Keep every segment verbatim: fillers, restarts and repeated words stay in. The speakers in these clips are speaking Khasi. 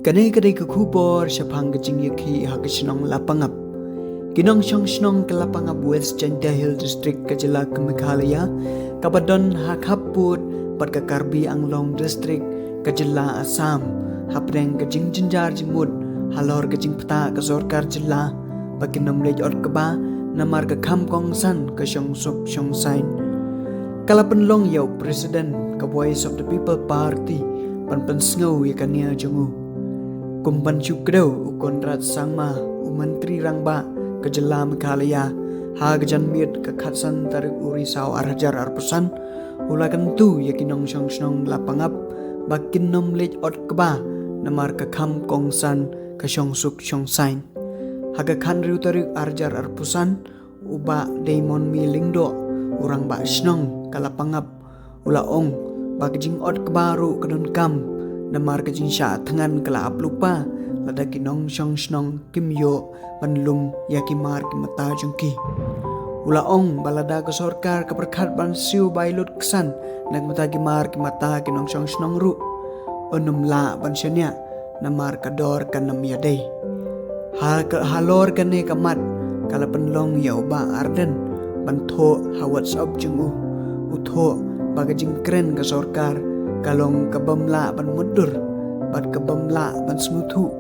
Kane ka dei ka khubor shaphang ka jingïakhih ha ka shnong Lapangap. Ki nongshong shnong ka Lapangap, West Jaiñtia Hills District, ka jylla ka Meghalaya, kaba don ha khappud bad ka Karbi Anglong District, ka jylla Assam, hapdeng ka jingjynjar jingmut halor ka jingpyntip ka sorkar jylla ba kin ym leit ot kba namar ka kham kongsan ka shongsuk shongsaiñ. Ka la pynlong ïa u President ka Voice of the People Party ban pynsngew ïa ka nia jong u. Kum ban shu kdew, u Conrad Sangma, u Myntri Rangbah ka jylla Meghalaya, ha ka janmiet ka khatsan tarik u Risaw ar hajar arphew san, u la kyntu ïa ki nongshong shnong Lapangap ba kin ym leit ot kba namar ka kham kongsan ka shongsuk shongsaiñ. Ha ka khathynriew tarik ar hajar arphew san, u Bah Deimonmi Lyngdoh, u Rangbah Shnong ka Lapangap, u la ong ba ka jingot kba ruh ka donkam namar ka jingshah thngan ka la ap lypa lada ki nongshong shnong kim ïoh ban lum ïa ki mar ki mata jong ki. U la ong ba lada ka sorkar ka pyrkhat ban siew bai lut ksan na ka bynta ki mar ki mata ki nongshong shnong ruh, un ym lah ban shaniah namar ka dor kan ym ïadei. Ha ka, halor kane ka mat, ka la pynlong ïa u Bah Ardent ban thoh ha WhatsApp jong u. U thoh ba ka jingkren ka sorkar ka long ka bym lah ban mutdur bad ka bym lah ban sngewthuh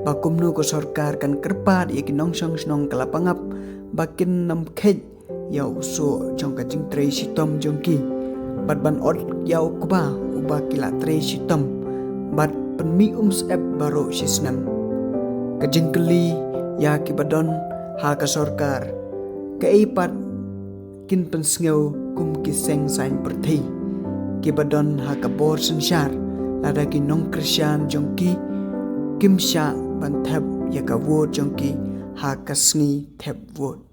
ba kumno ka sorkar kan kyrpad ïa ki nongshong shnong ka Lapangap ba kin ym kheit ïa u suh jong ka jingtrei shitom jong ki, bad ban ot ïa u kba uba ki la trei shitom, bad pynmih umsyep baroh shi snem. Ka jingkylli ïa kiba don ha ka sorkar, kaei pat kin pynsngew kum ki seng saiñ pyrthei kiba don ha ka bor synshar lada ki nongkyrshan jong ki kim shah ban thep ïa ka vote jong ki ha ka sngi thep vote?